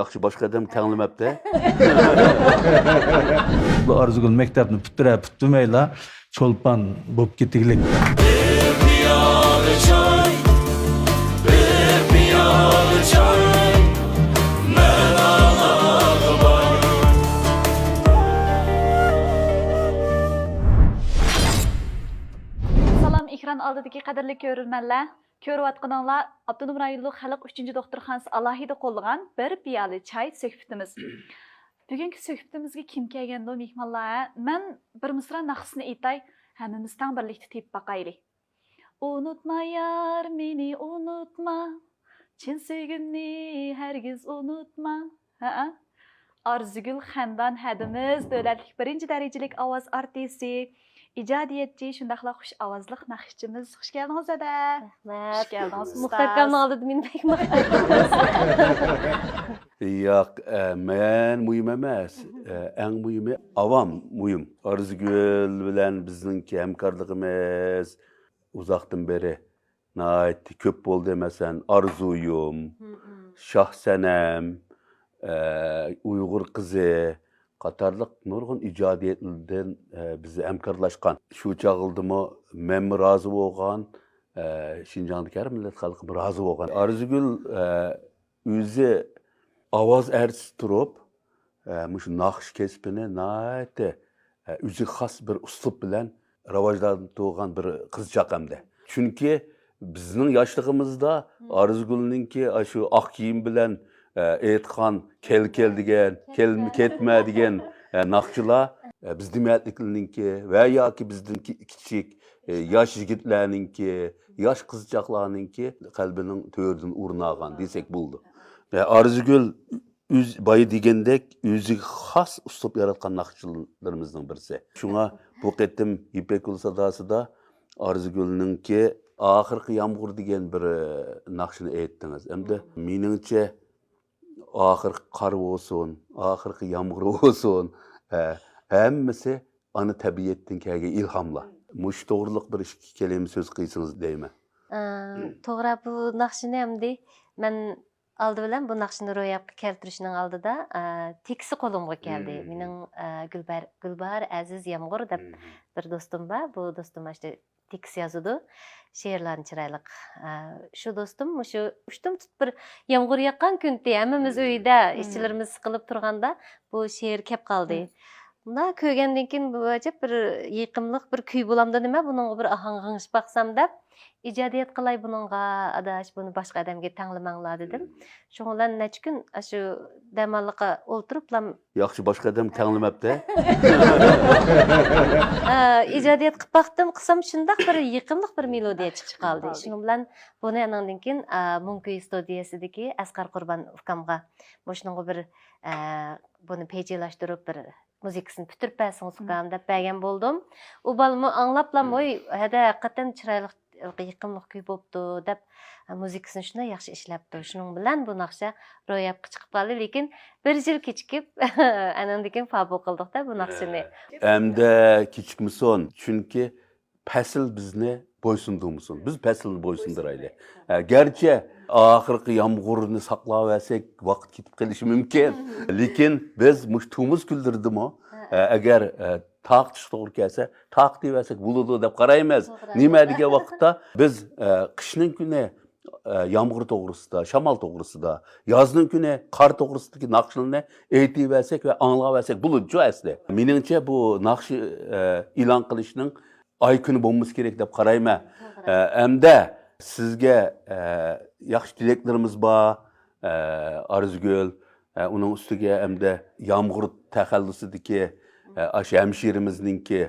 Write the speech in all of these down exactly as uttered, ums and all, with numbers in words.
ياخشى، باشقا ئادەم تەڭلىمەپتۇ. ئارزۇگۈل مەكتەپنى پۈتتۈرە پۈتتۈرمەيلا چولپان بولۇپ كېتىگلىك. بىر پىيالە چاي، بىر پىيالە چاي، مەن ئاڭلاغۇ بار. سالام، ئېكران ئالدىدىكى قەدىرلىك كۆرۈرمەنلەر. كۆرۈۋاتقىنىڭلار ئاپتونوم رايونلۇق خەلق ئۈچىنچى دوختۇرخانىسى ئالاھىدە قوللىغان بىر پىيالە چاي سۆھبىتىمىز. بۈگۈنكى سۆھبىتىمىزگە كىم كەلگەندۇ مېھمانلار، ھە؟ مەن بىر مىسرا ناخشىسىنى ئېيتاي، ھەممىمىز تەڭ بىرلىكتە تېپىپ باقايلى. ئۇنتۇتما يار مېنى ئۇنتۇتما، چىن سۆيگۈمنى ھەرگىز ئۇنتۇتما. ھەئە. ئارزۇگۈل خەندان ھەدىمىز، دۆلەتلىك بىرىنچى دەرىجىلىك ئاۋاز ئارتىسى، ئىجادىيەتچى، شۇنداقلا خۇش ئاۋازلىق ناخشىچىمىز. خۇش كەلدىڭىز، ھەدە. رەھمەت. خۇش كەلدىڭىز، مۇختەر ئۇستاز. ئاكامنىڭ ئالدىدا مېنى بەك ماختايسىز. ياق، ئە، مەن مۇھىم ئەمەس. ئە، ئەڭ مۇھىمى ئاۋام مۇھىم. ئارزۇگۈل بىلەن بىزنىڭكى ھەمكارلىقىمىز ئۇزاقتىن بېرى ناھايىتى كۆپ بولدى. مەسىلەن، ئارزۇيۇم، شاھ سەنەم، ئە، ئۇيغۇر قىزى قاتارلىق نۇرغۇن ئىجادىيەتلەردىن، ئە، بىز ھەمكارلاشقان. شۇ چاغلىدىمۇ مەنمۇ رازى بولغان، ئە، شىنجاڭدىكى ھەر مىللەت خەلقىمۇ رازى بولغان. ئارزۇگۈل، ئە، ئۆزى ئاۋاز ئارتىسى تۇرۇپ، ئە، مۇشۇ ناخشا كەسپىنى ناھايىتى، ئە، ئۆزىگە خاس بىر ئۇسلۇب بىلەن راۋاجلاندۇرغان بىر قىزچاق ئەمدى. چۈنكى بىزنىڭ ياشلىقىمىزدا ئارزۇگۈلنىڭكى ئاشۇ ئاق كىيىم بىلەن، ئە، ئېيتقان كەل كەل دېگەن، كەلمە كەتمە دېگەن، ئە، ناخشىلار، ئە، بىز دېمەتلىكلەرنىڭكى ۋە ياكى بىزدىن كى-، كىچىك، ئە، ياش يىگىتلەرنىڭكى، ياش قىزچاقلارنىڭكى قەلبىنىڭ تۆرىدىن ئورۇن ئالغان دېسەك بولىدۇ. ئە، ئارزۇگۈل ئۆز، بايا دېگەندەك، ئۆزىگە خاس ئۇسلۇب ياراتقان ناخشىچىلىرىمىزنىڭ بىرسى. شۇڭا بۇ قېتىم يىپەك يولى ساداسىدا ئارزۇگۈلنىڭكى ئاخىرقى يامغۇر دېگەن بىر، ئە، ناخشىنى ئېيتتىڭىز. ئەمدى مېنىڭچە، ئاخىرقى قار بولسۇن، ئاخىرقى يامغۇر بولسۇن، ئە، ھەممىسى ئانا تەبىئەتتىن كەلگەن ئىلھاملار. مۇشۇ توغرىلىق بىر ئىككى كەلىمە سۆز قىلسىڭىز دەيمەن. ئە، توغرا، بۇ ناخشىنى ئەمدى مەن ئالدى بىلەن بۇ ناخشىنى روياپقا كەلتۈرۈشنىڭ ئالدىدا، ئە، تېكىستى قولۇمغا كەلدى. مېنىڭ، ئە، گۈلبەر-، گۈلباھار ئەزىز يامغۇر دەپ بىر دوستۇم بار. بۇ دوستۇم ئاشۇ تېكىست يازىدۇ. شېئىرلارنى چىرايلىق. ئە، شۇ دوستۇم مۇشۇ ئۇشتۇمتۇت بىر يامغۇر ياغقان كۈنتى ھەممىمىز ئۆيدە، ئىچلىرىمىز سىقىلىپ تۇرغاندا بۇ شېئىر كەپ قالدى. مۇنداق كۆرگەندىن كېيىن بۇ ئەجەب بىر يېقىملىق بىر كۈي بولامدۇ نېمە، بۇنىڭغا بىر ئاھاڭ غىڭشىپ باقسام دەپ، ئىجادىيەت قىلاي بۇنىڭغا، ئاداش، بۇنى باشقا ئادەمگە تەڭلىمەڭلار دېدىم. شۇنىڭ بىلەن نەچچە كۈن ئاشۇ دەماللىققا ئولتۇرۇپلا ياخشى، باشقا ئادەم تەڭلىمەپتۇ. ئە، ئىجادىيەت قىلىپ باقتىم، قىلسام شۇنداق بىر يېقىملىق بىر مېلودىيە چىقىپ قالدى. شۇنىڭ بىلەن بۇنى ئانىڭدىن كېيىن، ئە، مۇڭكۈي ستۇدىيەسىدىكى ئەسقەر قۇربان ئۇكامغا مۇشۇنىڭغا بىر، ئە، بۇنى پېيجىلاشتۇرۇپ بىر مۇزىكىسىنى پۈتتۈرۈپ بەرسىڭىز، ئۇكام، دەپ بەرگەن بولدۇم. ئۇ بالىمۇ ئاڭلاپلا، ۋوي، ھەدە، ھەقىقەتەن چىرايلىق، يېقىملىق كۈي بوپتۇ، دەپ، مۇزىكىسىنى شۇنداق ياخشى ئىشلەپتۇ. شۇنىڭ بىلەن بۇ ناخشا روياپقا چىقىپ قالدى. لېكىن بىر يىل كېچىكىپ، ئانىڭدىن كېيىن فابۇ قىلدۇق-دە بۇ ناخشىنى. ئەمدى كېچىكمىسۇن، چۈنكى پەسىل بىزنى بويسۇندۇرمىسۇن. بىز پەسىلنى بويسۇندۇرايلى. ئە، گەرچە ئاخىرقى يامغۇرنى ساقلاۋەرسەك، ۋاقىت كېتىپ قېلىشى مۇمكىن. لېكىن بىز مۇشۇ تومۇز كۈنلىرىدىمۇ، ئە، ئەگەر، ئە، تارقىتىش توغرا كەلسە، تارقىتىۋەرسەك بولىدۇ دەپ قارايمىز. نېمە دېگەن ۋاقىتتا بىز، ئە، قىشنىڭ كۈنى، ئە، يامغۇر توغرىسىدا، شامال توغرىسىدا، يازنىڭ كۈنى قار توغرىسىدىكى ناخشىلارنى ئېيتىۋەرسەك ۋە ئاڭلاۋەرسەك بولىدىچۇ ئەسلى. مېنىڭچە بۇ ناخشا، ئە، ئېلان قىلىشنىڭ ئاي كۈنى بولمىسا كېرەك دەپ قارايمەن. ئە، ئەمدى سىزگە، ئە، ياخشى تىلەكلىرىمىز بار، ئە، ئارزۇگۈل. ئە، ئۇنىڭ ئۈستىگە ئەمدى يامغۇر تەخەللۇسىدىكى، ئە، ئاشۇ ھەمشىرىمىزنىڭكى،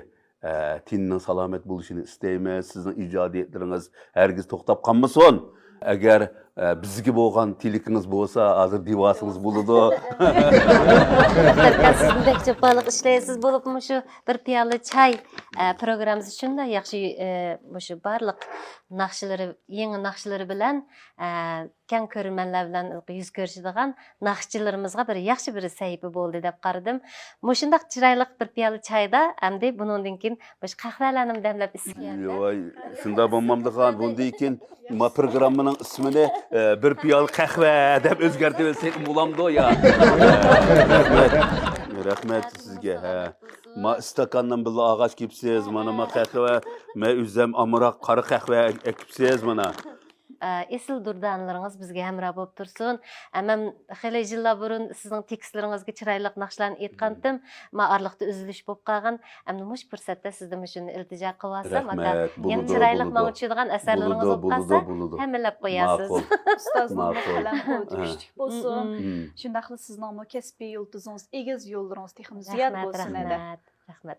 ئە، تېنىنىڭ سالامەت بولۇشىنى ئىستەيمىز. سىزنىڭ ئىجادىيەتلىرىڭىز ھەرگىز توختاپ قالمىسۇن. ئەگەر، ئە، بىزگە بولغان تىلىكىڭىز بولسا، ھازىر دېۋالسىڭىز بولىدۇ. مۇختەر ئاكا، سىز بەك جاپالىق ئىشلەيسىز، بولۇپمۇ شۇ بىر پىيالە چاي، ئە، پروگراممىسى شۇنداق ياخشى، ئە، مۇشۇ بارلىق ناخشىلىرى، يېڭى ناخشىلىرى بىلەن، ئە، كەڭ كۆرۈرمەنلەر بىلەن يۈز كۆرۈشىدىغان ناخشىچىلىرىمىزغا بىر ياخشى بىر سەھىپە بولدى دەپ قارىدىم. مۇشۇنداق چىرايلىق بىر پىيالە چايدا ئەمدى بۇنىڭدىن كېيىن مۇشۇ قەھۋەلەرنىمۇ دەملەپ ئىچسەك. ۋاي، شۇنداق بولمامدىغان، بۇندىن كېيىن ما پروگراممىنىڭ ئىسمىنى ئە، بىر پىيالە قەھۋە دەپ ئۆزگەرتىۋەتسەك بولامدۇ يا؟ رەھمەت. رەھمەت سىزگە. ھە. ما ئىستاكاننىڭ بىللە ئاغاچ كېپسىز، مانا ما قەھۋە، مەن ئۆزۈم ئامراق قارا قەھۋە ئەكىپسىز مانا. ئە، ئېسىل دۇردانىلىرىڭىز بىزگە ھەمراھ بولۇپ تۇرسۇن. ئە، مەن خېلى يىللار بۇرۇن سىزنىڭ تېكىستلىرىڭىزگە چىرايلىق ناخشىلارنى ئېيتقانتىم، ما ئارىلىقتا ئۈزۈلۈش بولۇپ قالغان. ئەمدى مۇشۇ پۇرسەتتە سىزدىن مۇشۇنى ئىلتىجا قىلىۋالسام، ئاكا. رەھمەت، يەنە بولىدۇ، چىرايلىق بولىدۇ. ماڭا چۈشىدىغان ئەسەرلىرىڭىز بولىدۇ، بولۇپ بولىدۇ، قالسا، بولىدۇ. ھەممىلەپ قويارسىز. ماقۇل. ماقۇل. ئۇستازنىڭ قەلەم قۇۋۋىتى ھە. كۈچلۈك بولسۇن. مم. شۇنداقلا سىزنىڭمۇ كەسپىي يۇلتۇزىڭىز ئېگىز، يوللىرىڭىز تېخىمۇ زىيادە رەھمەت، بولسۇن، ھەدە. رەھمەت. رەھمەت.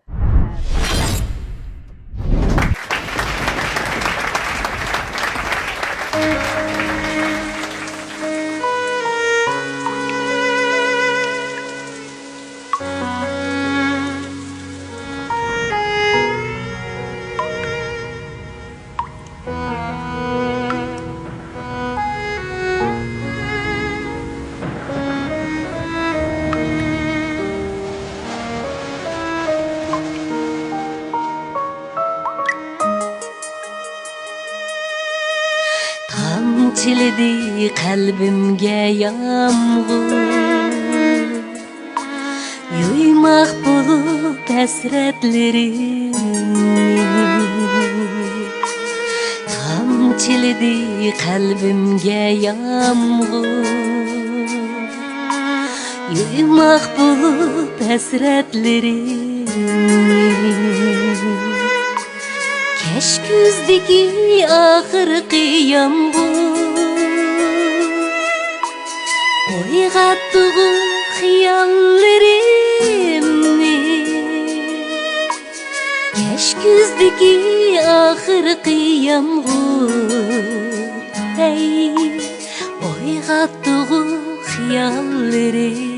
تامچىلىدى قەلبىمگە يامغۇر، يۇيماق بولۇپ ھەسرەتلىرىمنى. تامچىلىدى قەلبىمگە يامغۇر، يۇيماق بولۇپ ھەسرەتلىرىمنى. كەچ كۈزدىكى ئاخىرقى يامغۇر، ئويغاتتىغۇ خىياللىرىمنى. كەچ كۈزدىكى ئاخىرقى يامغۇر، ھەي، ئويغاتتىغۇ خىياللىرىمنى.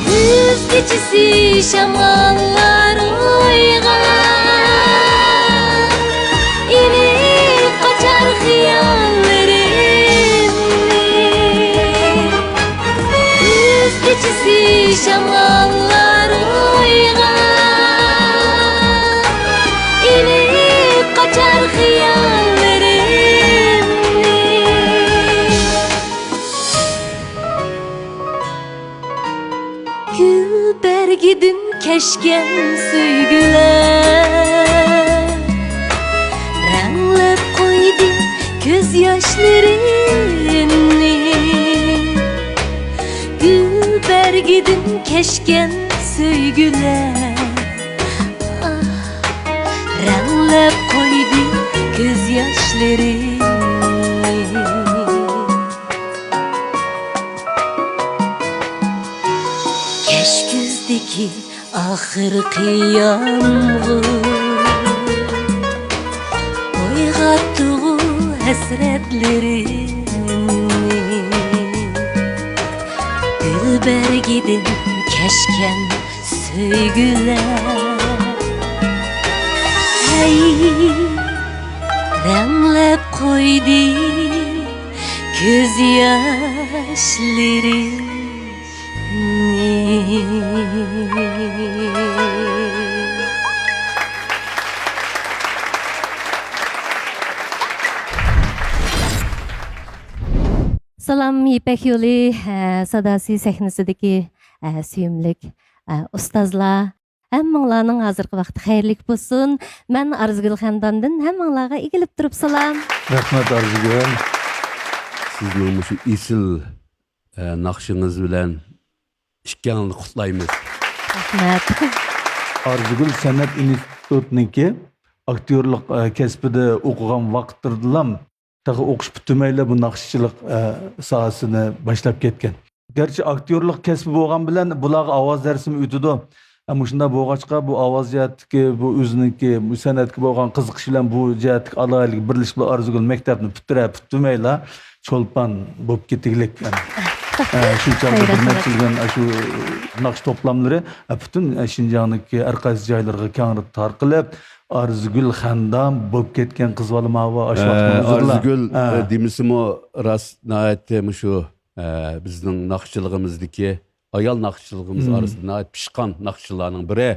كۈز كېچىسى شاماللار ئويغاق، ئېلىپ قاچار خىياللىرىمنى. كۈز كېچىسى شاماللار ئويغاق، ئېلىپ قاچار خىياللىرىمنى. گۈل بەرگىدىن كەچكەن سۆيگۈلەر رەڭلەپ قويدى كۆز ياشلىرىمنى. گۈل بەرگىدىن كەچكەن سۆيگۈلەر، ئاھ، رەڭلەپ قويدى كۆز ياشلىرىمنى. كەچ كۈزدىكى ئاخىرقى يامغۇر ئويغاتتىغۇ ھەسرەتلىرىمنى. گۈل بەرگىدىن كەچكەن سۆيگۈلەر، ھەي، رەڭلەپ قويدى كۆز ياشلىرىمنى. سالام، يىپەك يولى، ئە، ساداسى سەھنىسىدىكى، ئە، سۆيۈملۈك، ئە، ئۇستازلار. ھەممىڭلارنىڭ ھازىرقى ۋاقتى خەيرلىك بولسۇن. مەن ئارزۇگۈل خەنداندىن ھەممىڭلارغا ئېگىلىپ تۇرۇپ سالام. رەھمەت، ئارزۇگۈل. سىزنىڭ مۇشۇ ئېسىل، ئە، ناخشىڭىز بىلەن ئىككىڭلارنى قۇتلايمىز. رەھمەت. ئارزۇگۈل سەنئەت ئىنستىتۇتىنىڭكى ئاكتيورلۇق ئە، كەسپىدە ئوقۇغان ۋاقىتلىرىدىلا تېخى ئوقۇش پۈتتۈرمەيلا بۇ ناخشىچىلىق ئە، ساھەسىنى باشلاپ كەتكەن. گەرچە ئاكتيورلۇق كەسپى بولغان بىلەن بۇلارغا ئاۋاز دەرسىمۇ ئۆتىدۇ. ئە، مۇشۇنداق بولغاچقا بۇ ئاۋاز جەھەتتىكى، بۇ ئۆزىنىڭكى بۇ سەنئەتكە بولغان قىزىقىش بىلەن بۇ جەھەتتىكى ئالاھىدىلىك بىرلىشىپ ئارزۇگۈل مەكتەپنى پۈتتۈرە پۈتتۈرمەيلا چولپان بولۇپ كېتىگلىك. ئە، شۇ چاغدا خەير، بىر رەھمەت. نەچچە يىل شۇ ناخشا توپلاملىرى ئە، پۈتۈن ئە، شىنجاڭنىڭكى ھەر قايسى جايلىرىغا كەڭرى تارقىلىپ، ئارزۇگۈل خەندان بولۇپ كەتكەن قىز بالا ماۋۇ ئاشۇ ۋاقىتنىڭ ئۆزىدىلا. ئارزۇگۈل ئە. ئە، دېمىسىمۇ راست ناھايىتى مۇشۇ ئە، بىزنىڭ ناخشىچىلىقىمىزدىكى ئايال ناخشىچىلىقىمىز مم. ئارىسىدا ناھايىتى پىشقان ناخشىچىلارنىڭ بىرى.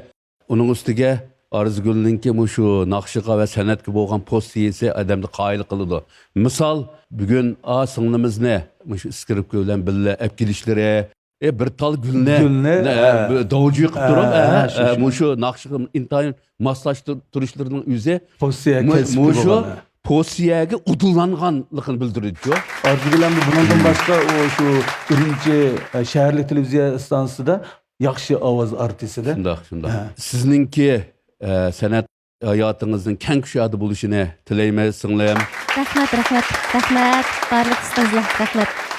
ئۇنىڭ ئۈستىگە ئارزۇگۈلنىڭكى مۇشۇ ناخشىغا ۋە سەنئەتكە بولغان پوزىتسىيىسى ئادەمنى قايىل قىلىدۇ. مىسال، بۈگۈن ئا سىڭلىمىزنى مۇشۇ ئىسكىرىپكا بىلەن بىللە ئەپ كېلىشلىرى، ئە، بىر تال گۈلنى، گۈلنى، ئە، ئە. بىر داۋجۇ قىلىپ تۇرۇپ، ئە، ئە، ئە، شۇ، ئە، شۇ. مۇشۇ ناخشىغا ئىنتايىن ماسلاشتۇرۇشلىرىنىڭ ئۆزى پوزىتسىيە مۇ- كەسپىي مۇشۇ بولغان. پوزىتسىيەگە ئۇدۇللانغانلىقىنى بىلدۈرىدۇ. ئارزۇگۈل ئەمدى بۇنىڭدىن باشقا ئۇ شۇ ئۈرۈمچى ئە، شەھەرلىك تېلېۋىزىيە ئىستانسىسىدا ياخشى ئاۋاز ئارتىسىدا. شۇنداق، شۇنداق. ھە. سىزنىڭكى ئە، سەنئەت ھاياتىڭىزنىڭ كەڭ كۇشادە بولۇشىنى تىلەيمىز، سىڭلىم. رەھمەت، رەھمەت، رەھمەت. بارلىق ئۇستازلار، رەھمەت.